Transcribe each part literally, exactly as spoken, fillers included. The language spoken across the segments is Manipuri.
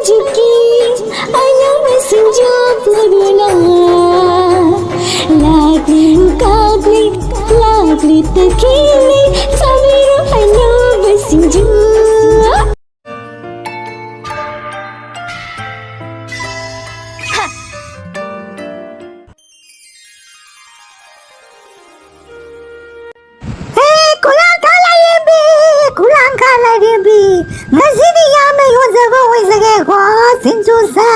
ꯆꯤꯀꯤ ꯑꯅꯧꯕ ꯁꯤꯡꯖꯨ ꯄꯨꯗꯨꯅ ꯂꯥꯛꯂꯤ ꯀꯥꯞꯂꯤ ꯂꯥꯛꯂꯤ ꯇꯈꯤꯂꯤ ꯆꯥꯕꯤꯔꯣ ꯑꯅꯧꯕ ꯁꯤꯡꯖꯨ꯫ ꯍꯦ, ꯈꯨꯂꯥꯡꯈꯥ ꯂꯥꯏꯔꯦꯝꯕꯤ, ꯈꯨꯂꯥꯡꯈꯥ ꯂꯥꯏꯔꯦꯝꯕꯤ, ꯉꯁꯤꯗꯤ ꯌꯥꯝꯅ ꯌꯣꯟꯖꯕ ꯑꯣꯏꯖꯒꯦꯀꯣ, ꯁꯤꯡꯖꯨꯁꯦ꯫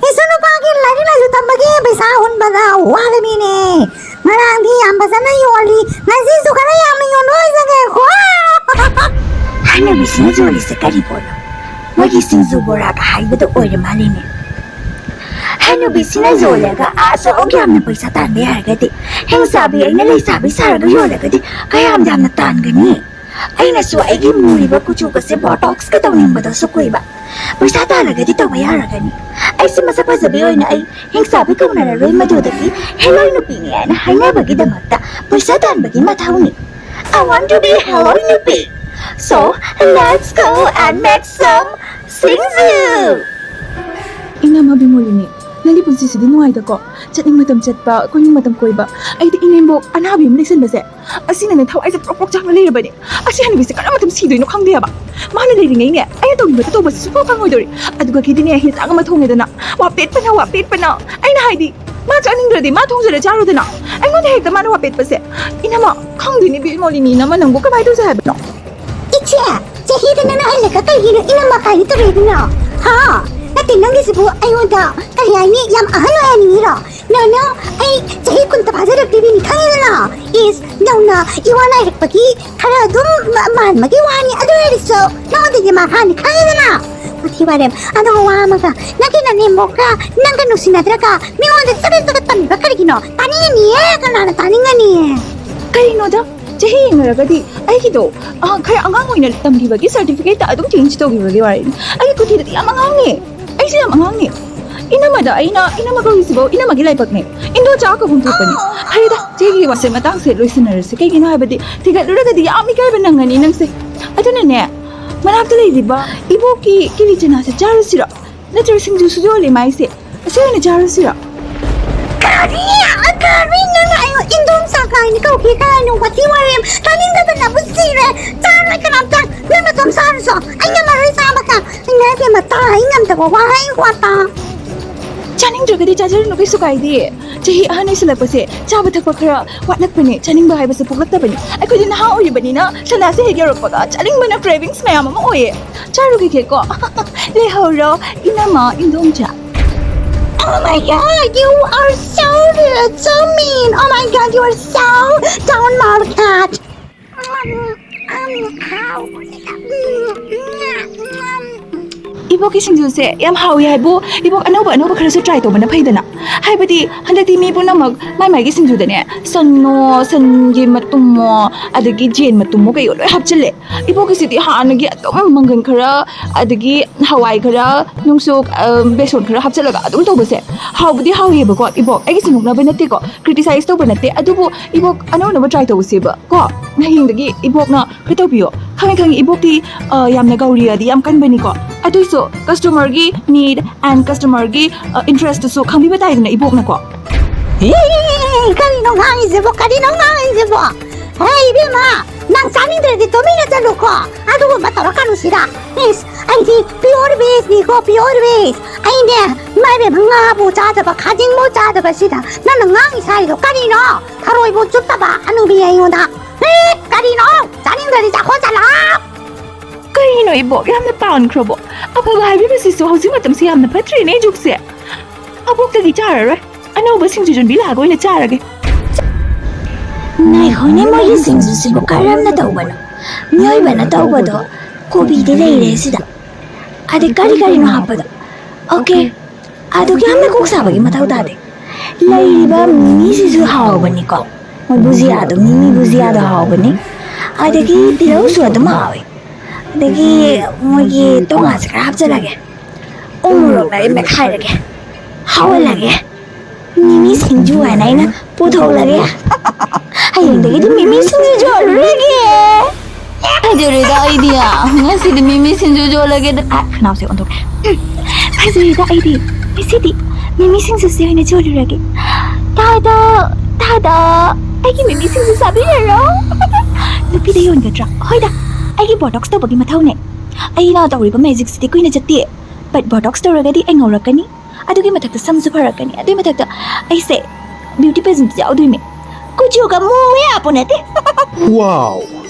ꯏꯁꯨ ꯅꯨꯄꯥꯒꯤ ꯂꯥꯏꯔꯤꯛ ꯂꯥꯏꯁꯨ ꯇꯝꯕꯒꯤ ꯄꯩꯁꯥ ꯍꯨꯟꯕꯗ ꯋꯥꯔꯃꯤꯅꯦ꯫ ꯉꯔꯥꯡꯗꯤ ꯌꯥꯝ ꯐꯖꯅ ꯌꯣꯜꯂꯤ, ꯉꯁꯤꯁꯨ ꯈꯔ ꯌꯥꯝꯅ ꯌꯣꯟꯕ ꯑꯣꯏꯖꯒꯦꯀꯣ꯫ ꯍꯥꯏꯅꯕꯤꯁꯤꯅ ꯌꯣꯜꯂꯤꯁꯦ ꯀꯔꯤ ꯄꯣꯠꯅꯣ? ꯃꯣꯏꯒꯤ ꯁꯤꯡꯖꯨ ꯕꯣꯔꯥꯒ ꯍꯥꯏꯕꯗꯣ ꯑꯣꯏꯔ ꯃꯥꯜꯂꯤꯅꯦ꯫ ꯍꯅꯨꯕꯤꯁꯤꯅ ꯌꯣꯜꯂꯒ ꯑꯁꯨꯛ ꯌꯥꯝꯅ ꯄꯩꯁꯥ ꯇꯥꯟꯕ ꯌꯥꯔꯒꯗꯤ, ꯍꯤꯡꯁꯥꯕꯤ ꯑꯩꯅ ꯂꯩꯁꯥꯕꯤ ꯁꯥꯔꯒ ꯌꯣꯜꯂꯒꯗꯤ ꯀꯌꯥꯝ ꯌꯥꯝꯅ ꯇꯥꯟꯒꯅꯤ? ꯑꯩꯅꯁꯨ ꯑꯩꯒꯤ ꯃꯨꯔꯤꯕ ꯀꯨꯆꯨꯒꯁꯦ ꯕꯣꯇꯣꯛꯁꯀ ꯇꯧꯅꯤꯡꯕꯗꯣ ꯁꯨꯛ ꯀꯨꯏꯕ꯫ ꯄꯩꯁꯥ ꯇꯥꯜꯂꯒꯗꯤ ꯇꯧꯕ ꯌꯥꯔꯒꯅꯤ꯫ ꯑꯩꯁꯦ ꯃꯁꯛ ꯐꯖꯕꯤ ꯑꯣꯏꯅ ꯑꯩ ꯍꯤꯡꯁꯥꯕꯤ ꯀꯧꯅꯔꯔꯣꯏ, ꯃꯗꯨꯗꯒꯤ ꯍꯦꯂꯣꯏ ꯅꯨꯄꯤꯅꯤ ꯍꯥꯏꯅ ꯍꯥꯏꯅꯕꯒꯤꯗꯃꯛꯇ ꯄꯩꯁꯥ ꯇꯥꯟꯕꯒꯤ ꯃꯊꯧꯅꯤ꯫ I want to be ꯍꯦꯂꯣꯏ ꯅꯨꯄꯤ꯫ So, let's go and make some ꯁꯤꯡꯖꯨ! ꯏꯅꯝꯃ ꯕꯤꯃꯣꯂꯤꯅꯤ, ꯅꯪꯒꯤ ꯄꯨꯟꯁꯤꯁꯤꯗꯤ ꯅꯨꯡꯉꯥꯏꯗꯀꯣ? ꯆꯠꯅꯤꯡ ꯃꯇꯝ ꯆꯠꯄ, ꯀꯣꯏꯅꯤꯡ ꯃꯇꯝ ꯀꯣꯏꯕ꯫ ꯑꯩꯗꯤ ꯏꯅꯦꯝꯕꯣꯛ ꯑꯅꯥꯕꯤ ꯑꯃ ꯂꯩꯁꯟꯕꯁꯦ, ꯑꯁꯤꯅꯅꯦ ꯊꯋꯥꯏꯁꯦ ꯄ꯭ꯔꯣꯛ ꯄ꯭ꯔꯣꯛ ꯆꯥꯛꯅ ꯂꯩꯔꯕꯅꯦ꯫ ꯑꯁꯤ ꯍꯅꯨꯕꯤꯁꯦ ꯀꯔꯝꯕ ꯃꯇꯝ ꯁꯤꯗꯣꯏꯅꯣ ꯈꯪꯗꯦ ꯍꯥꯏꯕ꯫ ꯃꯥꯅ ꯂꯩꯔꯤꯉꯩꯅꯦ, ꯑꯩꯅ ꯇꯧꯅꯤꯡꯕꯗ ꯇꯧꯕꯁꯦ ꯁꯨꯡꯐꯪ ꯐꯪꯉꯣꯏꯗꯧꯔꯤ꯫ ꯑꯗꯨꯒ ꯀꯤꯗꯤꯅꯦ, ꯍꯤꯟꯖꯥꯡ ꯑꯃ ꯊꯣꯡꯉꯦꯗꯅ, ꯋꯥ ꯄꯦꯠꯄꯅ, ꯋꯥ ꯄꯦꯠꯄꯅ꯫ ꯑꯩꯅ ꯍꯥꯏꯗꯤ, ꯃꯥ ꯆꯥꯅꯤꯡꯗ꯭ꯔꯗꯤ ꯃꯥ ꯊꯣꯡꯖꯔ ꯆꯥꯔꯣꯗꯅ꯫ ꯑꯩꯉꯣꯟꯗ ꯍꯦꯛꯇ ꯃꯥꯅ ꯋꯥ ꯄꯦꯠꯄꯁꯦ꯫ ꯏꯅꯝꯃ, ꯈꯪꯗꯦꯅꯦ ꯕꯤꯃꯣꯂꯤꯅꯤ, ꯏꯅꯝꯃ ꯅꯪꯕꯨ ꯀꯃꯥꯏꯅ ꯇꯧꯁꯦ ꯍꯥꯏꯕꯅꯣ? ꯏꯆꯦ, ꯆꯍꯤꯗ ꯅꯪꯅ ꯍꯜꯂꯒ ꯀꯩꯒꯤꯅꯣ ꯏꯅꯝꯃ ꯀꯥꯏꯅ ꯇꯧꯔꯛꯏꯗꯨꯅ? ꯍꯥ? ꯅꯠꯇꯦ, ꯅꯪꯒꯤꯁꯤꯕꯨ ꯑꯩꯉꯣꯟꯗ ꯀꯔꯤ ꯍꯥꯏꯅꯤ, ꯌꯥꯝ ꯑꯍꯜ ꯑꯣꯏꯍꯟꯅꯤꯡꯉꯤꯔꯣ? ꯅꯣ, ꯅꯣ, ꯑꯩ ꯆꯍꯤ ꯀꯨꯟꯇ ꯐꯥꯖꯔꯛꯇ꯭ꯔꯤꯕꯅꯤ, ꯈꯪꯉꯤꯗꯅ? ꯏꯁ, ꯅꯧꯅ ꯏꯋꯥ ꯅꯥꯏꯔꯛꯄꯒꯤ ꯈꯔ ꯑꯗꯨꯝ ꯃ-, ꯃꯥꯟꯕꯒꯤ ꯋꯥꯅꯤ, ꯑꯗꯨ ꯑꯣꯏꯔꯁꯨ ꯅꯉꯣꯟꯗꯒꯤ ꯃꯈꯥꯅꯤ, ꯈꯪꯉꯤꯗꯅ? ꯃꯊꯤ ꯋꯥꯔꯦꯝ, ꯑꯗꯨꯒ ꯋꯥ ꯑꯃꯒ, ꯅꯪꯒꯤ ꯅꯅꯦꯝꯕꯣꯛꯀ ꯅꯪꯒ ꯅꯨꯡꯁꯤꯅꯗ꯭ꯔꯒ ꯃꯤꯉꯣꯟꯗ ꯆꯒꯠ ꯆꯒꯠ ꯇꯝꯃꯤꯕ ꯀꯔꯤꯒꯤꯅꯣ? ꯇꯥꯅꯤꯡꯉꯤꯅꯤꯌꯦ, ꯀꯅꯥꯅ ꯇꯥꯅꯤꯡꯉꯅꯤ? ꯀꯔꯤꯅꯣꯗ? ꯆꯍꯤ ꯌꯦꯡꯅꯔꯒꯗꯤ ꯑꯩꯒꯤꯗꯣ, ꯑ, ꯈꯔ ꯑꯉꯥꯡ ꯑꯣꯏꯅ ꯇꯝꯈꯤꯕꯒꯤ ꯁꯔꯇꯤꯐꯤꯀꯦꯠꯇ ꯑꯗꯨꯝ ꯆꯦꯟꯖ ꯇꯧꯈꯤꯕꯒꯤ ꯋꯥꯔꯤꯅꯤ꯫ ꯑꯩꯒꯤ ꯀꯨꯊꯤꯗꯗꯤ ꯌꯥꯝ ꯑꯉꯥꯡꯅꯦ꯫ ꯑꯩꯁꯦ ꯌꯥꯝ ꯑꯉꯥꯡꯅꯦ꯫ ꯏꯅꯝꯃꯗ ꯑꯩꯅ, ꯏꯅꯝꯃ ꯀꯧꯔꯤꯁꯤꯕꯨ ꯏꯅꯝꯃꯒꯤ ꯂꯥꯏꯕꯛꯅꯦ꯫ ꯏꯟꯗꯣ ꯆꯥ ꯀꯧꯐꯝ ꯊꯣꯛꯄꯅꯦ꯫ ꯐꯔꯦꯗ, ꯆꯍꯤꯒꯤ ꯋꯥꯁꯦ ꯃꯇꯥꯡꯁꯦ ꯂꯣꯏꯁꯤꯟꯅꯔꯁꯦ꯫ ꯀꯩꯒꯤꯅꯣ ꯍꯥꯏꯕꯗꯤ ꯊꯤꯒꯠꯂꯨꯔꯒꯗꯤ ꯌꯥꯝ ꯏꯀꯥꯏꯕ ꯅꯪꯒꯅꯤ ꯅꯪꯁꯦ꯫ ꯑꯗꯨꯅꯅꯦ, ꯃꯅꯥꯛꯇ ꯂꯩꯔꯤꯕ ꯏꯕꯣꯛꯀꯤ ꯀꯤꯂꯤ ꯆꯅꯥꯁꯦ ꯆꯥꯔꯨꯁꯤꯔꯣ? ꯅꯠꯇ꯭ꯔꯒ ꯁꯤꯡꯖꯨꯁꯨ ꯌꯣꯜꯂꯤ ꯃꯥꯏꯁꯦ, ꯑꯁꯤ ꯑꯣꯏꯅ ꯆꯥꯔꯨꯁꯤꯔꯣ? ꯀꯔꯤ? ꯀꯔꯤ? ꯅꯪꯅ ꯑꯩꯉꯣꯟ ꯏꯟꯗꯣꯝꯆꯥ ꯀꯥꯏꯅ ꯀꯧꯈꯤ ꯀꯥꯏꯅ ꯋꯥꯊꯤ ꯋꯥꯔꯦꯝ ꯇꯥꯅꯤꯡꯗꯕꯅꯕꯨ ꯁꯤꯔꯦ꯫ ꯆꯥꯔꯣꯏ ꯀꯅꯥꯝꯇ꯫ ꯅꯪ ꯅꯇꯣꯝ ꯆꯥꯔꯨꯁꯣ꯫ ꯑꯩ ꯉꯝꯃꯔꯣꯏ ꯆꯥꯕꯒ꯫ ꯏꯃꯥ ꯏꯕꯦꯝꯃ, ꯇꯥ, ꯑꯩ ꯉꯝꯗꯕ ꯋꯥꯍꯩ ꯋꯥꯇꯥ꯫ ꯆꯥꯅꯤꯡꯗ꯭ꯔꯒꯗꯤ ꯆꯥꯖꯔꯨꯅꯨ, ꯀꯩꯁꯨ ꯀꯥꯏꯗꯦ꯫ ꯆꯍꯤ ꯑꯍꯟ ꯑꯣꯏꯁꯤꯜꯂꯛꯄꯁꯦ ꯆꯥꯕ ꯊꯛꯄ ꯈꯔ ꯋꯥꯠꯂꯛꯄꯅꯦ, ꯆꯥꯅꯤꯡꯕ ꯍꯥꯏꯕꯁꯦ ꯄꯣꯛꯂꯛꯇꯕꯅꯤ꯫ ꯑꯩꯈꯣꯏꯗꯤ ꯅꯍꯥ ꯑꯣꯏꯔꯤꯕꯅꯤꯅ ꯁꯅꯥꯁꯦ ꯍꯦꯛ ꯌꯧꯔꯛꯄꯒ ꯆꯥꯅꯤꯡꯕꯅ cravings ꯃꯌꯥꯝ ꯑꯃ ꯑꯣꯏꯌꯦ꯫ ꯆꯥꯔꯨꯈꯤꯒꯦꯀꯣ꯫ ꯂꯩꯍꯧꯔꯣ, ꯏꯅꯝꯃ, ꯏꯟꯗꯣꯝꯆꯥ꯫ Oh my God, you are so rude, so mean. Oh my God, you are so down, mouth cat. ꯏꯕꯣꯛꯀꯤ ꯁꯤꯡꯖꯨꯁꯦ ꯌꯥꯝ ꯍꯥꯎꯋꯤ ꯍꯥꯏꯕꯨ, ꯏꯕꯣꯛ ꯑꯅꯧꯕ ꯑꯅꯧꯕ ꯈꯔꯁꯨ try ꯇꯧꯕꯅ ꯐꯩꯗꯅ꯫ ꯍꯥꯏꯕꯗꯤ ꯍꯟꯗꯛꯇꯤ ꯃꯤ ꯄꯨꯝꯅꯃꯛ ꯃꯥꯏ ꯃꯥꯏꯒꯤ ꯁꯤꯡꯖꯨꯗꯅꯦ ꯁꯟꯅꯣ, ꯁꯟꯒꯤ ꯃꯇꯨꯝꯃꯣ, ꯑꯗꯒꯤ ꯖꯦꯟ ꯃꯇꯨꯝꯃꯣ ꯀꯩꯌꯣ ꯂꯣꯏ ꯍꯥꯞꯆꯤꯜꯂꯦ꯫ ꯏꯕꯣꯛꯀꯤꯁꯤꯗꯤ ꯍꯥꯟꯅꯒꯤ ꯑꯗꯨꯝ ꯃꯪꯒꯟ ꯈꯔ, ꯑꯗꯒꯤ ꯍꯋꯥꯏ ꯈꯔ, ꯅꯨꯡꯁꯨ, ꯑ, ꯕꯦꯁꯣꯟ ꯈꯔ ꯍꯥꯞꯆꯤꯜꯂꯒ ꯑꯗꯨꯝ ꯇꯧꯕꯁꯦ ꯍꯥꯎꯕꯨꯗꯤ ꯍꯥꯎꯋꯦꯕꯀꯣ ꯏꯕꯣꯛ꯫ ꯑꯩꯒꯤꯁꯨ ꯅꯣꯛꯅꯕ ꯅꯠꯇꯦꯀꯣ, criticize ꯇꯧꯕ ꯅꯠꯇꯦ꯫ ꯑꯗꯨꯕꯨ ꯏꯕꯣꯛ ꯑꯅꯧ ꯑꯅꯧꯕ try ꯇꯧꯁꯦꯕ ꯀꯣ꯫ ꯍꯌꯦꯡꯗꯒꯤ ꯏꯕꯣꯛꯅ ꯈꯔ ꯇꯧꯕꯤꯌꯣ꯫ ꯈꯪꯉꯦ, ꯈꯪꯉꯦ, ꯏꯕꯣꯛꯇꯤ, ꯑ, ꯌꯥꯝꯅ ꯒꯧꯔꯤꯌꯥꯗꯤ ꯌꯥꯝ ꯀꯟꯕꯅꯤꯀꯣ꯫ ꯑꯗꯨꯏꯁꯨ customer ꯒꯤ need and customer ꯒꯤ, ꯑ, interest ꯇꯨꯁꯨ ꯈꯪꯕꯤꯕ ꯇꯥꯏꯗꯅ ꯏꯕꯣꯛꯅꯀꯣ꯫ ꯑꯦ, ꯀꯔꯤꯅꯣ ꯉꯥꯡꯉꯤꯁꯤꯕꯣ? ꯀꯔꯤꯅꯣ ꯉꯥꯡꯉꯤꯁꯤꯕꯣ? ꯍꯦ, ꯏꯕꯦꯝꯃ, ꯅꯪ ꯆꯥꯅꯤꯡꯗ꯭ꯔꯗꯤ ꯇꯨꯃꯤꯟꯅ ꯆꯠꯂꯨꯀꯣ꯫ ꯑꯗꯨꯒꯨꯝꯕ ꯇꯧꯔꯛꯀꯅꯨ ꯁꯤꯗ꯫ ꯏꯁ, ꯑꯩꯗꯤ pure veg ꯅꯤꯀꯣ, pure veg꯫ ꯑꯩꯅꯦ, ꯏꯃꯥ ꯏꯕꯦꯝꯃ, ꯉꯥꯕꯨ ꯆꯥꯗꯕ, ꯈꯥꯖꯤꯡꯕꯨ ꯆꯥꯗꯕ ꯁꯤꯗ ꯅꯪꯅ ꯉꯥꯡꯉꯤ ꯁꯥꯔꯤꯗꯣ ꯀꯔꯤꯅꯣ? ꯊꯔꯣꯏꯕꯨ ꯆꯨꯞꯇꯕ ꯍꯅꯨꯕꯤ ꯑꯩꯉꯣꯟꯗ꯫ ꯑꯦ, ꯀꯔꯤꯅꯣ? ꯆꯥꯅꯤꯡꯗ꯭ꯔꯗꯤ ꯆꯥꯈꯣ ꯆꯠꯂꯣ꯫ ꯀꯩꯅꯣ ꯏꯕꯣꯛ, ꯌꯥꯝꯅ ꯇꯥꯟꯈ꯭ꯔꯕꯣ? ꯑꯐꯕ ꯍꯥꯏꯕꯤꯕꯁꯤꯁꯨ ꯍꯧꯖꯤꯛ ꯃꯇꯝꯁꯦ ꯌꯥꯝꯅ ꯐꯠꯇ꯭ꯔꯦꯅꯦ ꯖꯨꯛꯁꯦ꯫ ꯑꯕꯣꯛꯇꯒꯤ ꯆꯥꯔꯔꯣꯏ꯫ ꯑꯅꯧꯕ ꯁꯤꯡꯖꯨ ꯌꯣꯟꯕꯤ ꯂꯥꯛꯑꯒ ꯑꯣꯏꯅ ꯆꯥꯔꯒꯦ꯫ ꯉꯥꯏꯈꯣꯅꯦ, ꯃꯣꯏꯒꯤ ꯁꯤꯡꯖꯨꯁꯤꯕꯨ ꯀꯔꯝꯅ ꯇꯧꯕꯅꯣ? ꯃꯤꯑꯣꯏꯕꯅ ꯇꯧꯕꯗꯣ ꯀꯣꯕꯤꯗꯤ ꯂꯩꯔꯦ ꯁꯤꯗ꯫ ꯑꯗꯩ ꯀꯔꯤ ꯀꯔꯤꯅꯣ ꯍꯥꯞꯄꯗꯣ? ꯑꯣꯀꯦ, ꯑꯗꯨꯛ ꯌꯥꯝꯅ ꯀꯣꯛ ꯁꯥꯕꯒꯤ ꯃꯊꯧ ꯇꯥꯗꯦ꯫ ꯂꯩꯔꯤꯕ ꯃꯤꯃꯤꯁꯤꯁꯨ ꯍꯥꯎꯕꯅꯤꯀꯣ꯫ ꯃꯣꯏ ꯕꯨꯖꯤꯌꯥꯗꯣ, ꯃꯤꯃꯤ ꯕꯨꯖꯤꯌꯥꯗꯣ ꯍꯥꯎꯕꯅꯤ꯫ ꯑꯗꯒꯤ ꯇꯤꯜꯍꯧꯁꯨ ꯑꯗꯨꯝ ꯍꯥꯎꯋꯤ꯫ ꯑꯗꯒꯤ ꯃꯣꯏꯒꯤ ꯇꯣꯉꯥꯟꯁꯦ ꯈꯔ ꯍꯥꯞꯆꯤꯜꯂꯒꯦ꯫ ꯎ ꯃꯣꯔꯣꯛꯅ ꯑꯩ ꯃꯦꯠꯈꯥꯏꯔꯒꯦ꯫ ꯍꯥꯎꯍꯜꯂꯒꯦ꯫ ꯃꯤꯃꯤ ꯁꯤꯡꯖꯨ ꯍꯥꯏꯅ ꯑꯩꯅ ꯄꯨꯊꯣꯛꯂꯒꯦ꯫ ꯍꯌꯦꯡꯗꯒꯤꯗꯤ ꯃꯤꯃꯤ ꯁꯤꯡꯖꯨ ꯌꯣꯜꯂꯨꯔꯒꯦ꯫ ꯐꯖꯔꯦꯗ ꯑꯩꯗꯤ꯫ ꯉꯁꯤꯗꯤ ꯃꯤꯃꯤ ꯁꯤꯡꯖꯨ ꯌꯣꯜꯂꯒꯦꯗ꯫ ꯑ, ꯈꯅꯥꯎꯁꯦ ꯑꯣꯟꯊꯣꯛ-, ꯎꯝ, ꯐꯖꯔꯦꯗ ꯑꯩꯗꯤ꯫ ꯉꯁꯤꯗꯤ ꯃꯤꯃꯤ ꯁꯤꯡꯖꯨꯁꯦ ꯑꯣꯏꯅ ꯌꯣꯜꯂꯨꯔꯒꯦ꯫ ꯇꯥꯗ, ꯇꯥꯗ, ꯑꯩꯒꯤ ꯃꯤꯃꯤ ꯁꯤꯡꯖꯨ ꯆꯥꯕꯤꯔꯔꯣ꯫ ꯅꯨꯄꯤꯗ ꯌꯣꯟꯒꯗ꯭ꯔꯥ? ꯍꯣꯏꯗ, ꯑꯩꯒꯤ ꯕꯣꯇꯣꯛꯁ ꯇꯧꯕꯒꯤ ꯃꯊꯧꯅꯦ꯫ ꯑꯩꯅ ꯇꯧꯔꯤꯕ ꯃꯦꯖꯤꯛꯁꯤꯗꯤ ꯀꯨꯏꯅ ꯆꯠꯇꯦ꯫ ꯕꯠ ꯕꯣꯇꯣꯛꯁ ꯇꯧꯔꯒꯗꯤ ꯑꯩ ꯉꯧꯔꯛꯀꯅꯤ꯫ ꯑꯗꯨꯒꯤ ꯃꯊꯛꯇ ꯁꯝꯁꯨ ꯐꯔꯛꯀꯅꯤ꯫ ꯑꯗꯨꯒꯤ ꯃꯊꯛꯇ ꯑꯩꯁꯦ ꯕ꯭ꯌꯨꯇꯤ ꯄꯦꯖꯦꯟꯠꯇ ꯌꯥꯎꯗꯣꯏꯅꯦ꯫ ꯀꯨꯆꯨꯒ ꯃꯨꯕ ꯌꯥꯄꯣ ꯅꯠꯇꯦ꯫ ꯋꯥꯎ!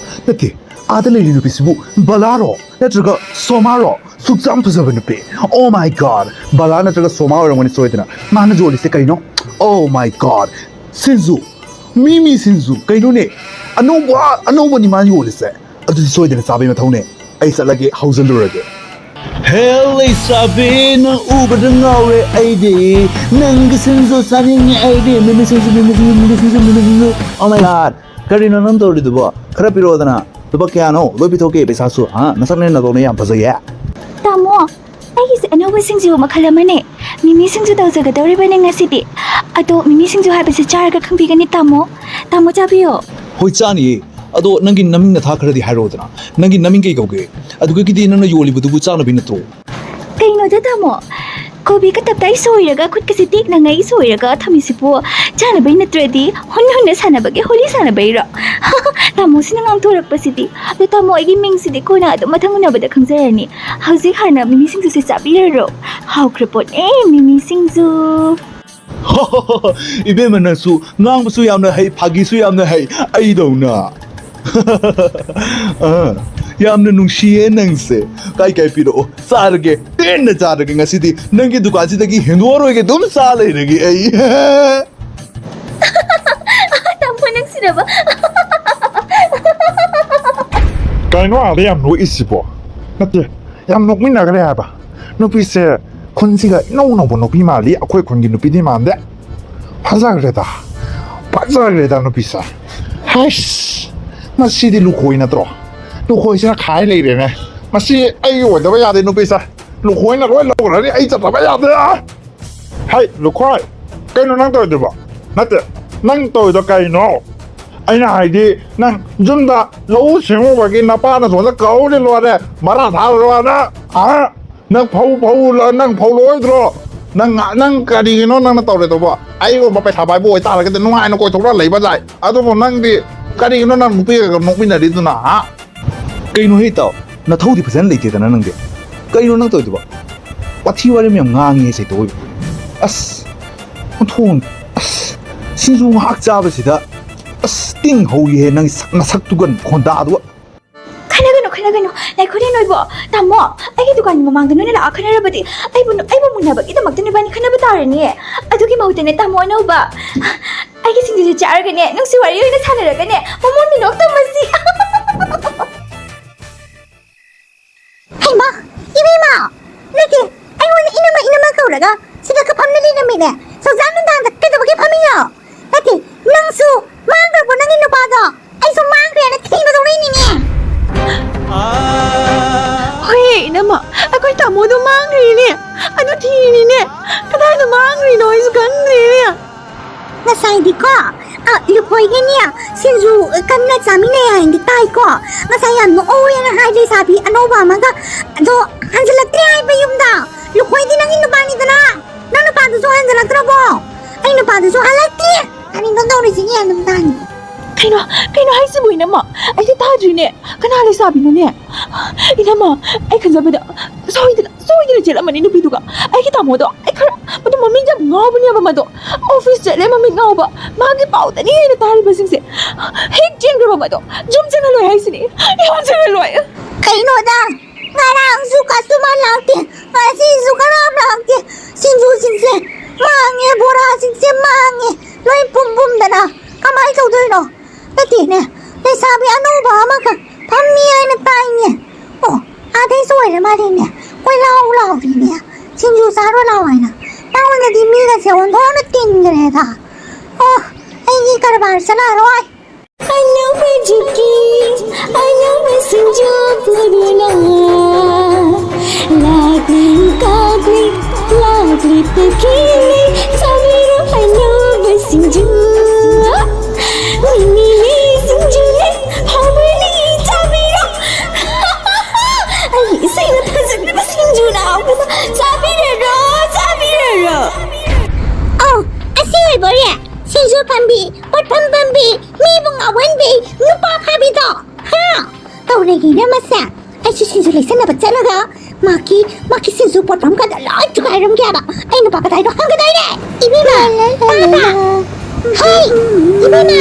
ꯅꯠꯇꯦ, ꯑꯥꯗ ꯂꯩꯔꯤ ꯅꯨꯄꯤꯁꯤꯕꯨ ꯕꯂꯥꯔꯣ? ꯅꯠꯇ꯭ꯔꯒ ꯁꯣꯃꯥꯔꯣ? ꯁꯨꯛ ꯌꯥꯝ ꯐꯖꯕ ꯅꯨꯄꯤ꯫ Oh my God! ꯕꯂꯥ ꯅꯠꯇ꯭ꯔꯒ ꯁꯣꯃꯥ ꯑꯣꯏꯔꯝꯒꯅꯤ ꯁꯣꯏꯗꯅ꯫ ꯃꯥꯅ ꯌꯣꯜꯂꯤꯁꯦ ꯀꯩꯅꯣ? Oh my God! ꯁꯤꯡꯖꯨ! ꯃꯤꯃꯤ ꯁꯤꯡꯖꯨ! ꯀꯩꯅꯣꯅꯦ? ꯑꯅꯧꯕ, ꯑꯅꯧꯕꯅꯤ ꯃꯥꯅ ꯌꯣꯜꯂꯤꯁꯦ꯫ ꯑꯗꯨꯗꯤ ꯁꯣꯏꯗꯅ ꯆꯥꯕꯩ ꯃꯊꯧꯅꯦ꯫ ꯑꯩ ꯆꯠꯂꯒꯦ, ꯍꯧꯖꯤꯜꯂꯨꯔꯒꯦ꯫ ꯍꯦ ꯂꯩꯁꯥꯕꯤ, ꯅꯪ ꯎꯕꯗ ꯉꯥꯎꯔꯦ ꯑꯩꯗꯤ꯫ ꯅꯪꯒꯤ ꯁꯤꯡꯖꯨ ꯆꯥꯅꯤꯡꯉꯦ ꯑꯩꯗꯤ꯫ ꯃꯤꯃꯤ ꯁꯤꯡꯖꯨ, ꯃꯤꯃꯤ ꯁꯤꯡꯖꯨ, ꯃꯤꯃꯤ ꯁꯤꯡꯖꯨ, ꯃꯤꯃꯤ ꯁꯤꯡꯖꯨ꯫ Oh my God! ꯀꯔꯤꯅꯣ ꯅꯪ ꯇꯧꯔꯤꯗꯨꯕꯣ? ꯈꯔ ꯄꯤꯔꯛꯑꯣꯗꯅ꯫ ꯂꯨꯄꯥ ꯀꯌꯥꯅꯣ? ꯂꯣꯏ ꯄꯤꯊꯣꯛꯀꯦ ꯄꯩꯁꯥꯁꯨ꯫ ꯍꯥ? ꯅꯁꯛꯅꯦ ꯅꯇꯧꯅꯦ ꯌꯥꯝ ꯐꯖꯩꯌꯦ꯫ ꯇꯥꯃꯣ, ꯑꯩꯒꯤꯁꯦ ꯑꯅꯧꯕ ꯁꯤꯡꯖꯨ ꯃꯈꯜ ꯑꯃꯅꯦ꯫ ꯃꯤꯃꯤ ꯁꯤꯡꯖꯨ ꯇꯧꯖꯒꯗꯧꯔꯤꯕꯅꯦ ꯉꯁꯤꯗꯤ꯫ ꯑꯗꯣ ꯃꯤꯃꯤ ꯁꯤꯡꯖꯨ ꯍꯥꯏꯕꯁꯤ ꯆꯥꯔꯒ ꯈꯪꯕꯤꯒꯅꯤ ꯇꯥꯃꯣ꯫ ꯇꯥꯃꯣ ꯆꯥꯕꯤꯌꯣ꯫ ꯍꯣꯏ, ꯆꯥꯅꯤꯌꯦ꯫ ꯑꯗꯣ ꯅꯪꯒꯤ ꯅꯃꯤꯡ ꯅꯊꯥ ꯈꯔꯗꯤ ꯍꯥꯏꯔꯛꯑꯣꯗꯅ꯫ ꯅꯪꯒꯤ ꯅꯃꯤꯡ ꯀꯩ ꯀꯧꯒꯦ? ꯑꯗꯨꯒꯤꯗꯤ ꯅꯪꯅ ꯌꯣꯜꯂꯤꯕꯗꯨꯕꯨ ꯆꯥꯅꯕꯤ ꯅꯠꯇ꯭ꯔꯣ? ꯀꯩꯅꯣꯗ ꯇꯥꯃꯣ, ꯀꯣꯕꯤ ꯀꯇꯞꯇ ꯑꯩ ꯁꯣꯏꯔꯒ, ꯈꯨꯠꯀꯁꯦ ꯇꯦꯛꯅꯉꯩ ꯁꯣꯏꯔꯒ ꯊꯝꯃꯤꯁꯤꯕꯨ ꯆꯥꯅꯕꯩ ꯅꯠꯇ꯭ꯔꯗꯤ ꯍꯨꯟ ꯍꯨꯟꯅ ꯁꯥꯟꯅꯕꯒꯤ ꯍꯣꯂꯤ ꯁꯥꯟꯅꯕꯩꯔꯣ? ꯇꯥꯃꯣꯁꯤꯅ ꯉꯥꯡꯊꯣꯔꯛꯄꯁꯤꯗꯤ꯫ ꯑꯗꯣ ꯇꯥꯃꯣ, ꯑꯩꯒꯤ ꯃꯤꯡꯁꯤꯗꯤ ꯀꯣꯟꯅ ꯑꯗꯨꯝ ꯃꯊꯪ ꯎꯅꯕꯗ ꯈꯪꯖꯔꯅꯤ꯫ ꯍꯧꯖꯤꯛ ꯍꯥꯟꯅ ꯃꯤꯃꯤ ꯁꯤꯡꯖꯨꯁꯦ ꯆꯥꯕꯤꯔꯔꯣ꯫ ꯍꯥꯎꯈ꯭ꯔ ꯄꯣꯠꯅꯦ ꯃꯤꯃꯤ ꯁꯤꯡꯖꯨ꯫ ꯏꯕꯦꯝꯃ, ꯅꯪꯁꯨ ꯉꯥꯡꯕꯁꯨ ꯌꯥꯝꯅ ꯍꯩ, ꯐꯥꯒꯤꯁꯨ ꯌꯥꯝꯅ ꯍꯩ, ꯑꯩꯗꯧꯅ꯫ ꯑꯥ, ꯌꯥꯝꯅ ꯅꯨꯡꯁꯤꯌꯦ ꯅꯪꯁꯦ꯫ ꯀꯥꯏ ꯀꯥꯏ ꯄꯤꯔꯛꯑꯣ, ꯆꯥꯔꯒꯦ, ꯄꯦꯟꯅ ꯆꯥꯔꯒꯦ ꯉꯁꯤꯗꯤ꯫ ꯅꯪꯒꯤ ꯗꯨꯀꯥꯟꯁꯤꯗꯒꯤ ꯍꯦꯟꯗꯣꯛꯑꯔꯣꯏꯒꯦ, ꯑꯗꯨꯝ ꯆꯥ ꯂꯩꯔꯒꯦ ꯑꯩ꯫ ꯇꯥꯃꯣ ꯅꯪꯁꯤꯅꯕ꯫ ꯀꯩꯅꯣ ꯑꯥꯗ ꯌꯥꯝ ꯅꯣꯛꯏꯁꯤꯕꯣ? ꯅꯠꯇꯦ, ꯌꯥꯝ ꯅꯣꯛꯃꯤꯟꯅꯈ꯭ꯔꯦ ꯍꯥꯏꯕ꯫ ꯅꯨꯄꯤꯁꯦ ꯈꯨꯟꯁꯤꯒ ꯏꯅꯧ ꯅꯧꯕ ꯅꯨꯄꯤ ꯃꯥꯜꯂꯤ, ꯑꯩꯈꯣꯏ ꯈꯨꯟꯒꯤ ꯅꯨꯄꯤꯗꯤ ꯃꯥꯟꯗꯦ꯫ ꯐꯖꯈ꯭ꯔꯦꯗ, ꯐꯖꯈ꯭ꯔꯦꯗ ꯅꯨꯄꯤꯁꯦ꯫ ꯍꯩꯁ, ꯃꯁꯤꯗꯤ ꯂꯨꯈꯣꯏ ꯅꯠꯇ꯭ꯔꯣ? ꯂꯨꯈꯣꯏꯁꯤꯅ ꯈꯥꯏ ꯂꯩꯔꯦꯅꯦ꯫ ꯃꯁꯤ ꯑꯩꯒꯤ ꯑꯣꯏꯗꯕ ꯌꯥꯗꯦ ꯅꯨꯄꯤꯁꯦ꯫ ꯂꯨꯈꯣꯏꯅ ꯂꯣꯏ ꯂꯧꯈ꯭ꯔꯅꯤ, ꯑꯩ ꯆꯠꯇꯕ ꯌꯥꯗꯦ꯫ ꯍꯩ, ꯂꯨꯈꯣꯏ, ꯀꯩꯅꯣ ꯅꯪ ꯇꯧꯔꯤꯗꯨꯕꯣ? ꯅꯠꯇꯦ, ꯅꯪ ꯇꯧꯔꯤꯗꯣ ꯀꯩꯅꯣ? ꯑꯩꯅ ꯍꯥꯏꯗꯤ, ꯅꯪ ꯌꯨꯝꯗ ꯂꯧꯎ ꯁꯤꯡꯎꯕꯒꯤ ꯅꯄꯥꯅ ꯁꯣꯝꯗ ꯀꯧꯔꯦ ꯂꯣꯏꯔꯦ, ꯃꯔꯥ ꯊꯥꯔꯨꯔꯣꯅ꯫ ꯑ? ꯅꯪ ꯐꯧ ꯐꯧ ꯅꯪ ꯐꯧ ꯂꯣꯏꯗ꯭ꯔꯣ? ꯅꯪ ꯅꯪ ꯀꯔꯤꯒꯤꯅꯣ ꯅꯪꯅ ꯇꯧꯔꯦ ꯇꯧꯕ? ꯑꯩꯒꯨꯝꯕ ꯄꯩꯁꯥ ꯄꯥꯏꯕ ꯑꯣꯏꯇꯥꯔꯒꯗꯤ ꯅꯨꯡꯉꯥꯏꯅ ꯀꯣꯏꯊꯣꯛꯂ ꯂꯩꯕ ꯌꯥꯏ꯫ ꯑꯗꯨꯕꯨ ꯅꯪꯗꯤ ꯀꯔꯤꯒꯤꯅꯣ ꯅꯪ ꯅꯨꯄꯤꯒ ꯅꯣꯛꯃꯤꯟꯅꯔꯤꯗꯨꯅ, ꯍꯥ? ꯀꯩꯅꯣ ꯍꯦ ꯏꯇꯥꯎ, ꯅꯊꯧꯗꯤ ꯐꯖꯅ ꯂꯩꯇꯦꯗꯅ ꯅꯪꯗꯤ꯫ ꯀꯩꯅꯣ ꯅꯪ ꯇꯧꯔꯤꯗꯨꯕꯣ? ꯋꯥꯊꯤ ꯋꯥꯔꯦꯝ ꯌꯥꯝ ꯉꯥꯡꯉꯤ ꯁꯩꯇꯣ ꯑꯣꯏꯕ꯫ ꯑꯁ, ꯑꯣꯟꯊꯣꯛ, ꯑꯁ, ꯁꯤꯡꯖꯨ ꯉꯥꯏꯍꯥꯛ ꯆꯥꯕꯁꯤꯗ, ꯑꯁ, ꯇꯤꯡ ꯍꯧꯏꯍꯦ ꯅꯪ ꯁꯛ-, ꯅꯁꯛꯇꯨꯒ ꯈꯣꯟꯗꯥꯗꯨꯒ꯫ ꯈꯟꯅꯒꯅꯨ, ꯈꯟꯅꯒꯅꯨ꯫ ꯂꯥꯏꯈꯨꯔꯦꯟ ꯑꯣꯏꯕꯣ, ꯇꯥꯃꯣ, ꯑꯩꯒꯤ ꯗꯨꯀꯥꯟꯒꯤ ꯃꯃꯥꯡꯗ ꯅꯣꯏꯅ ꯂꯥꯛꯑ ꯈꯟꯅꯔꯕꯗꯤ ꯑꯩꯕꯨ, ꯑꯩꯕꯨ ꯃꯨꯟꯅꯕꯒꯤꯗꯃꯛꯇ ꯅꯣꯏꯕꯥꯅꯤ ꯈꯟꯅꯕ ꯇꯥꯔꯅꯤꯌꯦ꯫ ꯑꯗꯨꯒꯤ ꯃꯍꯨꯠꯇꯅꯦ, ꯇꯥꯃꯣ ꯑꯅꯧꯕ, ꯑꯩꯒꯤ ꯁꯤꯡꯖꯨꯁꯦ ꯆꯥꯔꯒꯅꯦ, ꯅꯨꯡꯁꯤ ꯋꯥꯔꯤ ꯑꯣꯏꯅ ꯁꯥꯟꯅꯔꯒꯅꯦ, ꯃꯃꯣꯟ ꯃꯤꯅꯣꯛ ꯇꯝꯃꯁꯤ꯫ ꯍꯩꯃꯥ, ꯏꯕꯦꯝꯃ! ꯅꯠꯇꯦ, ꯑꯩꯉꯣꯟꯗ ꯏꯅꯝꯃ, ꯏꯅꯝꯃ ꯀꯧꯔꯒ ꯁꯤꯗ ꯀꯐꯝꯗ ꯂꯩꯔꯝꯃꯤꯅꯦ꯫ ꯁꯧꯖꯥ ꯅꯨꯡꯗꯥꯡꯗ ꯀꯩꯗꯧꯕꯒꯤ ꯐꯝꯃꯤꯅꯣ? ꯅꯠꯇꯦ, ꯅꯪꯁꯨ ꯃꯥꯡꯈ꯭ꯔꯕꯣ ꯅꯪꯒꯤ ꯅꯨꯄꯥꯗꯣ? ꯑꯩꯁꯨ ꯃꯥꯡꯈ꯭ꯔꯦꯅ ꯊꯤꯕꯗꯧꯔꯤꯅꯤꯅꯦ꯫ ꯍꯣꯏ, ꯏꯅꯝꯃ, ꯑꯩꯈꯣꯏ ꯇꯥꯃꯣꯗꯣ ꯃꯥꯡꯈ꯭ꯔꯤꯅꯦ꯫ ꯑꯗꯨ ꯊꯤꯔꯤꯅꯤꯅꯦ꯫ ꯀꯗꯥꯏꯗ ꯃꯥꯡꯈ꯭ꯔꯤꯅꯣ ꯑꯩꯁꯨ ꯈꯪꯗ꯭ꯔꯦꯅꯦ꯫ ꯉꯁꯥꯏꯗꯤꯀꯣ, ꯑ, ꯂꯨꯈꯣꯏꯒꯅꯦ, ꯁꯤꯡꯖꯨ ꯀꯟꯅ ꯆꯥꯃꯤꯟꯅꯩ ꯍꯥꯏꯅꯗꯤ ꯇꯥꯏꯀꯣ꯫ ꯉꯁꯥꯏ ꯌꯥꯝ ꯅꯣꯛꯍꯧꯋꯦꯅ ꯍꯥꯏ ꯂꯩꯁꯥꯕꯤ ꯑꯅꯧꯕ ꯑꯃꯒ꯫ ꯑꯗꯣ ꯍꯟꯖꯤꯜꯂꯛꯇ꯭ꯔꯦ ꯍꯥꯏꯕ ꯌꯨꯝꯗ꯫ ꯂꯨꯈꯣꯏꯗꯤ ꯅꯪꯒꯤ ꯅꯨꯄꯥꯅꯤꯗꯅ꯫ ꯅꯪ ꯅꯨꯄꯥꯗꯨꯁꯨ ꯍꯟꯖꯤꯜꯂꯛꯇ꯭ꯔꯕꯣ? ꯑꯩ ꯅꯨꯄꯥꯗꯨꯁꯨ ꯍꯜꯂꯛꯇꯦ꯫ ꯀꯔꯤꯅꯣ ꯇꯧꯔꯤꯁꯤꯒꯤ ꯑꯗꯨꯝ ꯇꯥꯅꯤ꯫ ꯀꯩꯅꯣ, ꯀꯩꯅꯣ ꯍꯥꯏꯁꯤꯕꯨ, ꯏꯅꯝꯃ? ꯑꯩꯗꯤ ꯇꯥꯗ꯭ꯔꯤꯅꯦ꯫ ꯀꯅꯥ ꯂꯩꯁꯥꯕꯤꯅꯣꯅꯦ? ꯏꯅꯝꯃ, ꯑꯩ ꯈꯟꯖꯕꯗ ꯁꯣꯏꯗꯅ, ꯁꯣꯏꯗꯅ ꯆꯦꯜꯂꯝꯃꯅꯤ ꯅꯨꯄꯤꯗꯨꯒ꯫ ꯑꯩꯒꯤ ꯇꯥꯃꯣꯗꯣ ꯑꯩ ꯈꯔ ꯃꯗꯨ ꯃꯃꯤꯠ ꯌꯥꯝ ꯉꯥꯎꯕꯅꯦꯕ ꯃꯗꯣ꯫ ꯑꯣꯐꯤꯁ ꯆꯠꯂꯦ ꯃꯃꯤꯠ ꯉꯥꯎꯕ꯫ ꯃꯥꯒꯤ ꯄꯥꯎꯗꯅꯤ ꯑꯩꯅ ꯇꯥꯔꯤꯕꯁꯤꯡꯁꯦ꯫ ꯍꯦꯛ ꯆꯦꯟꯈ꯭ꯔꯕ ꯃꯗꯣ ꯌꯨꯝ ꯆꯪꯍꯜꯂꯣꯏ ꯍꯥꯏꯁꯤꯅꯤ꯫ ꯌꯨꯝ ꯆꯪꯍꯜꯂꯣꯏ꯫ ꯀꯩꯅꯣꯗ? ꯉꯔꯥꯡꯁꯨ ꯀꯁꯇꯃꯔ ꯂꯥꯛꯇꯦ, ꯉꯁꯤꯁꯨ ꯀꯅꯥꯝ ꯂꯥꯛꯇꯦ꯫ ꯁꯤꯡꯖꯨꯁꯤꯡꯁꯦ ꯃꯥꯡꯉꯦ, ꯕꯣꯔꯥꯁꯤꯡꯁꯦ ꯃꯥꯡꯉꯦ, ꯂꯣꯏ ꯄꯨꯝ ꯄꯨꯝꯗꯅ꯫ ꯀꯃꯥꯏꯅ ꯇꯧꯗꯣꯏꯅꯣ? ꯅꯠꯇꯦꯅꯦ, ꯂꯩꯁꯥꯕꯤ ꯑꯅꯧꯕ ꯑꯃꯈꯛ ꯐꯝꯃꯤ ꯍꯥꯏꯅ ꯇꯥꯏꯅꯦ꯫ ꯑꯣ, ꯑꯥꯗꯩꯁꯨ ꯑꯣꯏꯔ ꯃꯥꯜꯂꯦꯅꯦ꯫ ꯀꯣꯏ ꯂꯥꯎ ꯂꯥꯎꯔꯤꯅꯦ, ꯁꯤꯡꯖꯨ ꯆꯥꯔꯣ ꯂꯥꯎ ꯍꯥꯏꯅ꯫ ꯃꯉꯣꯟꯗꯗꯤ ꯃꯤꯒꯁꯦ ꯑꯣꯟꯊꯣꯛꯅ ꯇꯤꯟꯈ꯭ꯔꯦꯗ꯫ ꯑꯣ, ꯑꯩꯒꯤ ꯀꯔꯕꯥꯔ ꯆꯠꯂꯔꯣꯏ꯫ ꯑꯅꯧꯕ ꯖꯨꯛꯀꯤ, ꯑꯅꯧꯕ ꯁꯤꯡꯖꯨ ꯄꯨꯔꯨꯅ꯫ ꯂꯥꯛꯂꯤ, ꯀꯥꯛꯂꯤ, ꯂꯥꯛꯂꯤ ꯇꯈꯦꯜꯂꯤ, ꯆꯥꯕꯤꯔꯣ ꯑꯅꯧꯕ ꯁꯤꯡꯖꯨ꯫ ꯃꯤꯃꯤ ꯆꯥꯕꯤꯔꯔꯣ, ꯆꯥꯕꯤꯔꯔꯣ꯫ ꯑꯧ, ꯑꯁꯤ ꯑꯣꯏꯕꯣꯔꯦ? ꯁꯤꯡꯖꯨ ꯄꯥꯝꯕꯤ, ꯄꯣꯠꯐꯝ ꯄꯥꯝꯕꯤ, ꯃꯤꯕꯨ ꯉꯥꯎꯍꯟꯕꯤ, ꯅꯨꯄꯥ ꯐꯥꯕꯤꯗꯣ꯫ ꯍꯥ? ꯇꯧꯔꯦꯒꯤꯅꯦ ꯃꯁꯦ꯫ ꯑꯩꯁꯨ ꯁꯤꯡꯖꯨ ꯂꯩꯁꯟꯅꯕ ꯆꯠꯂꯒ ꯃꯥꯒꯤ, ꯃꯥꯒꯤ ꯁꯤꯡꯖꯨ ꯄꯣꯠꯐꯝ ꯀꯥꯗ ꯂꯣꯏ ꯊꯨꯒꯥꯏꯔꯝꯒꯦ ꯍꯥꯏꯕ꯫ ꯑꯩ ꯅꯨꯄꯥ ꯀꯗꯥꯏꯗꯣ ꯍꯪꯒꯗꯣꯏꯅꯦ꯫ ꯏꯕꯦꯝꯃ, ꯇꯥꯕ꯭ꯔꯥ? ꯍꯩ, ꯏꯕꯦꯝꯃ!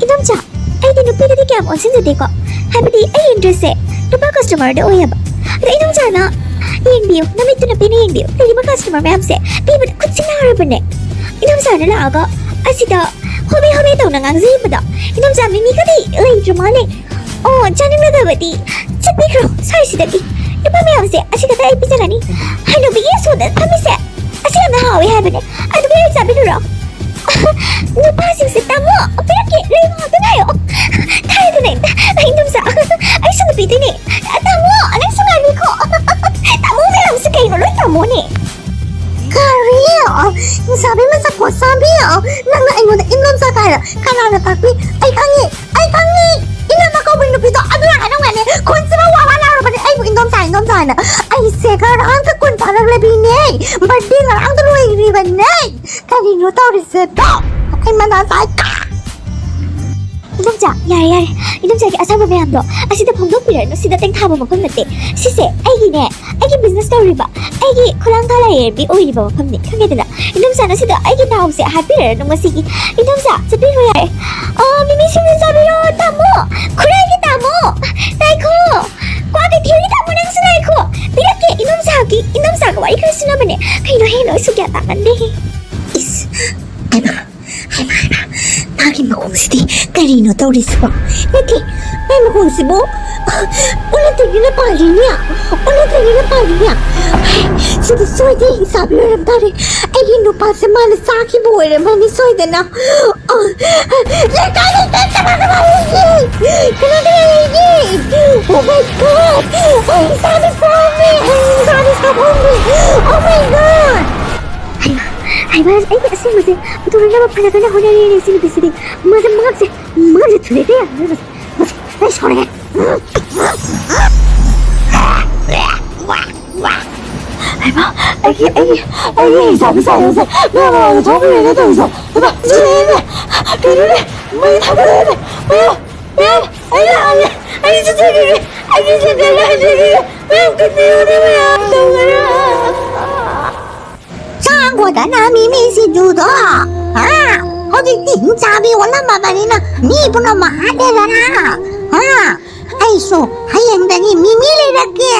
ꯏꯗꯣꯝꯆꯥ, ꯑꯩꯗꯤ ꯅꯨꯄꯤꯗꯗꯤ ꯀꯌꯥꯝ ꯑꯣꯟꯁꯤꯟꯖꯗꯦꯀꯣ꯫ ꯍꯥꯏꯕꯗꯤ ꯑꯩ interest ꯁꯦ ꯅꯨꯄꯥ customer ꯗ ꯑꯣꯏꯌꯦꯕ꯫ ꯑꯗꯣ ꯏꯗꯣꯝꯆꯥꯅ ꯌꯦꯡꯕꯤꯌꯨ, ꯅꯃꯤꯠꯇꯨꯅ ꯄꯦꯟꯅ ꯌꯦꯡꯕꯤꯌꯨ꯫ ꯂꯩꯔꯤꯕ customer ꯃꯌꯥꯝꯁꯦ ꯄꯤꯕꯗ ꯈꯨꯠꯁꯤꯅ ꯍꯥꯏꯔꯕꯅꯦ꯫ ꯏꯗꯣꯝꯆꯥꯅ ꯂꯥꯛꯑꯒ ꯑꯁꯤꯗ ꯍꯣꯕꯦ ꯍꯣꯕꯦ ꯇꯧꯅ ꯉꯥꯡꯖꯔꯤꯕꯗꯣ꯫ ꯏꯗꯣꯝꯆꯥ ꯃꯤꯃꯤꯒꯗꯤ ꯂꯩꯇ꯭ꯔ ꯃꯥꯜꯂꯦ꯫ ꯑꯣ, ꯆꯥꯅꯤꯡꯂꯒꯕꯗꯤ ꯆꯠꯄꯤꯈ꯭ꯔꯣ ꯁ꯭ꯋꯥꯏꯁꯤꯗꯒꯤ꯫ ꯅꯨꯄꯥ ꯃꯌꯥꯝꯁꯦ ꯑꯁꯤꯗ ꯑꯩ ꯄꯤꯖꯔꯅꯤ꯫ ꯍꯅꯨꯕꯤꯒꯤ ꯁꯣꯗ ꯐꯝꯃꯤꯁꯦ ꯑꯁꯤ ꯌꯥꯝꯅ ꯍꯥꯎꯋꯦ ꯍꯥꯏꯕꯅꯦ꯫ ꯑꯗꯨꯒꯤ ꯑꯩ ꯆꯥꯕꯤꯔꯨꯔꯣ꯫ ꯅꯨꯄꯥꯁꯤꯡꯁꯦ, "ꯇꯥꯃꯣ, ꯄꯤꯔꯛꯀꯦ, ꯂꯩꯕ ꯉꯥꯛꯇ ꯉꯥꯏꯌꯣ꯫ ꯊꯥꯏꯗꯅ ꯏꯗꯣꯝꯆꯥ, ꯑꯩꯁꯨ ꯅꯨꯄꯤꯗꯨꯅꯦ꯫ ꯇꯥꯃꯣ, ꯅꯪꯁꯨ ꯉꯥꯏꯕꯤꯈꯣ꯫ ꯇꯥꯃꯣ ꯃꯌꯥꯝꯁꯦ ꯀꯩꯅꯣ, ꯂꯣꯏ ꯇꯥꯃꯣꯅꯦ"꯫ ꯀꯔꯤ? ꯂꯩꯁꯥꯕꯤ ꯃꯆꯥ ꯀꯣꯠ ꯆꯥꯕꯤ? ꯅꯪꯅ ꯑꯩꯉꯣꯟꯗ ꯏꯗꯣꯝꯆꯥ ꯀꯥꯏꯔ? ꯀꯅꯥꯅ ꯇꯥꯛꯄꯤ? ꯑꯩ ꯈꯪꯉꯤ, ꯑꯩ ꯈꯪꯉꯤ꯫ ꯏꯅꯝꯃ ꯀꯧꯕ ꯅꯨꯄꯤꯗꯣ ꯑꯗꯨꯅ ꯍꯥꯏꯔꯝꯒꯅꯤ꯫ ꯈꯨꯟꯁꯤꯃ ꯋꯥ ꯋꯥ ꯂꯥꯎꯔꯕꯅꯦ ꯑꯩꯕꯨ ꯏꯗꯣꯝꯆꯥ, ꯏꯗꯣꯝꯆꯥ ꯍꯥꯏꯅ꯫ ꯑꯩꯁꯦ ꯉꯔꯥꯡ ꯈꯛ ꯀꯨꯟ ꯐꯥꯔꯛꯂꯕꯤꯅꯦ꯫ Birthday ꯉꯔꯥꯡꯗ ꯂꯣꯏꯔꯤꯕꯅꯦ꯫ ꯀꯔꯤꯅꯣ ꯇꯧꯔꯤꯁꯦ? ꯑꯩ ꯃꯊꯥ ꯁꯥꯏ꯫ ꯏꯗꯣꯝꯆꯥ, ꯌꯥꯔꯦ, ꯌꯥꯔꯦ꯫ ꯏꯗꯣꯝꯆꯥꯒꯤ ꯑꯁꯪꯕ ꯃꯌꯥꯝꯗꯣ ꯑꯁꯤꯗ ꯐꯣꯡꯗꯣꯛꯄꯤꯔꯅꯨ꯫ ꯁꯤꯗ ꯇꯦꯡꯊꯥꯕ ꯃꯐꯝ ꯅꯠꯇꯦ꯫ ꯁꯤꯁꯦ ꯑꯩꯒꯤꯅꯦ, ꯑꯩꯒꯤ business ꯇꯧꯔꯤꯕ, ꯑꯩꯒꯤ ꯈꯨꯂꯥꯡ ꯈꯥ ꯂꯥꯏꯔꯦꯝꯕꯤ ꯑꯣꯏꯔꯤꯕ ꯃꯐꯝꯅꯤ꯫ ꯈꯪꯉꯦꯗꯅ? ꯏꯗꯣꯝꯆꯥꯅ ꯁꯤꯗ ꯑꯩꯒꯤ ꯗꯥꯎꯁꯦ ꯍꯥꯠꯄꯤꯔꯅꯨ ꯉꯁꯤꯒꯤ꯫ ꯏꯗꯣꯝꯆꯥ, ꯆꯠꯄꯤꯔꯣ ꯌꯥꯔꯦ꯫ ꯑꯣ, ꯃꯤꯃꯤ ꯁꯤꯡꯖꯨ ꯆꯥꯕꯤꯔꯣ, ꯇꯥꯃꯣ꯫ ꯈꯨꯔꯥꯏꯒꯤ ꯇꯥꯃꯣ꯫ ꯉꯥꯏꯈꯣ꯫ ꯀ꯭ꯋꯥ ꯀꯩꯊꯦꯜꯒꯤ ꯇꯥꯃꯣ, ꯅꯪꯁꯨ ꯉꯥꯏꯈꯣ꯫ ꯄꯤꯔꯛꯀꯦ, ꯏꯗꯣꯝꯆꯥꯒꯤ, ꯏꯗꯣꯝꯆꯥꯒ ꯋꯥꯔꯤ ꯈꯔ ꯁꯥꯟꯅꯕꯅꯦ꯫ ꯀꯩꯅꯣ ꯍꯦ, ꯅꯣꯏꯁꯨ ꯒ꯭ꯌꯥꯟ ꯇꯥꯒꯟꯗꯦꯍꯦ꯫ ꯏꯁ, ꯍꯩꯃꯥ, ꯍꯩꯃꯥ, ꯍꯩꯃꯥ, ꯃꯥꯒꯤ ꯃꯈꯣꯡꯁꯤꯗꯤ ꯀꯔꯤꯅꯣ ꯇꯧꯔꯤꯁꯤꯕꯣ? ꯅꯠꯇꯦ, ꯃꯥꯒꯤ ꯃꯈꯣꯡꯁꯤꯕꯨ ꯑꯣꯟꯅ ꯇꯩꯅꯅ ꯄꯥꯜꯂꯤꯅꯦ, ꯑꯣꯟꯅ ꯇꯩꯅꯅ ꯄꯥꯜꯂꯤꯅꯦ꯫ ꯍꯩ, ꯁꯤꯗꯤ ꯁꯣꯏꯗꯦ, ꯏꯆꯥꯕꯤ ꯑꯣꯏꯔꯝ ꯇꯥꯔꯦ꯫ ꯑꯩꯒꯤ ꯅꯨꯄꯥꯁꯦ ꯃꯥꯅ ꯆꯥꯈꯤꯕ ꯑꯣꯏꯔꯝꯃꯅꯤ ꯁꯣꯏꯗꯅ꯫ ꯑ, ꯂꯩꯀꯥꯏ, ꯂꯩꯀꯥꯏ, ꯀꯅꯥ, ꯀꯅꯥ ꯂꯩꯒꯦ? ꯀꯅꯥ, ꯀꯅꯥ ꯂꯩꯒꯦ? Oh my God! ꯑꯩ ꯏꯆꯥꯅ ꯐꯥꯎꯃꯤ! ꯑꯩ ꯏꯆꯥꯅ ꯐꯥꯎꯃꯤ! Oh my God! ꯍꯩꯃꯥ, ꯍꯩꯃꯥ, ꯑꯩꯒꯤ ꯑꯁꯦꯡꯕꯁꯦ ꯄꯨꯊꯣꯔꯛꯅꯕ ꯐꯅ ꯀꯟꯅ ꯍꯣꯠꯅꯔꯤꯅꯦ ꯁꯤ ꯅꯨꯄꯤꯁꯤꯗꯤ꯫ ꯃꯥꯁꯦ ꯃꯉꯛꯁꯦ, ꯃꯉꯛꯁꯦ ꯊꯨꯗꯦꯛꯄ ꯌꯥꯔꯔꯣꯏ ꯃꯁꯤ꯫ ꯃꯁꯤ, ꯑꯩ ꯁꯥꯎꯔꯛꯑꯦ꯫ ꯍꯩꯃꯥ, ꯑꯩꯒꯤ ꯑꯩꯒꯤ ꯑꯩꯒꯤ ꯍꯩꯁꯥ ꯄꯤꯁꯥ ꯌꯣꯟꯁꯦ ꯃꯌꯥꯝ ꯃꯃꯥꯡꯗ ꯊꯣꯛꯈ꯭ꯔꯦꯅꯦ ꯇꯧꯔꯤꯁꯦ꯫ ꯍꯩꯃꯥ, ꯁꯤꯔꯦꯅꯦ꯫ ꯀꯩꯅꯣꯅꯦ? ꯃꯩ ꯊꯥꯒꯠꯂꯛꯑꯦꯅꯦ꯫ ꯃꯌꯥꯝ, ꯃꯌꯥꯝ, ꯑꯩ ꯂꯥꯛꯑꯒꯦ꯫ ꯑꯩ ꯆꯠꯆꯒꯦ꯫ ꯑꯩꯒꯤ ꯁꯦꯟꯗꯜ ꯍꯥꯏꯖꯒꯦ꯫ ꯃꯌꯥꯝ ꯀꯟꯕꯤꯌꯨꯅꯦ ꯃꯌꯥꯝ ꯇꯧꯗꯅ꯫ ꯆꯥꯡꯒꯣꯗꯅ ꯃꯤꯃꯤ ꯁꯤꯡꯖꯨꯗꯣ꯫ ꯍꯥ? ꯍꯧꯖꯤꯛꯇꯤ ꯍꯤꯡꯆꯥꯕꯤ ꯑꯣꯜꯂꯝꯃꯕꯅꯤꯅ ꯃꯤ ꯄꯨꯝꯅꯃꯛ ꯍꯥꯠꯂꯦꯗꯅ꯫ ꯍꯥ? ꯑꯩꯁꯨ ꯍꯌꯦꯡꯗꯒꯤ ꯃꯤꯃꯤ ꯂꯩꯔꯛꯀꯦ꯫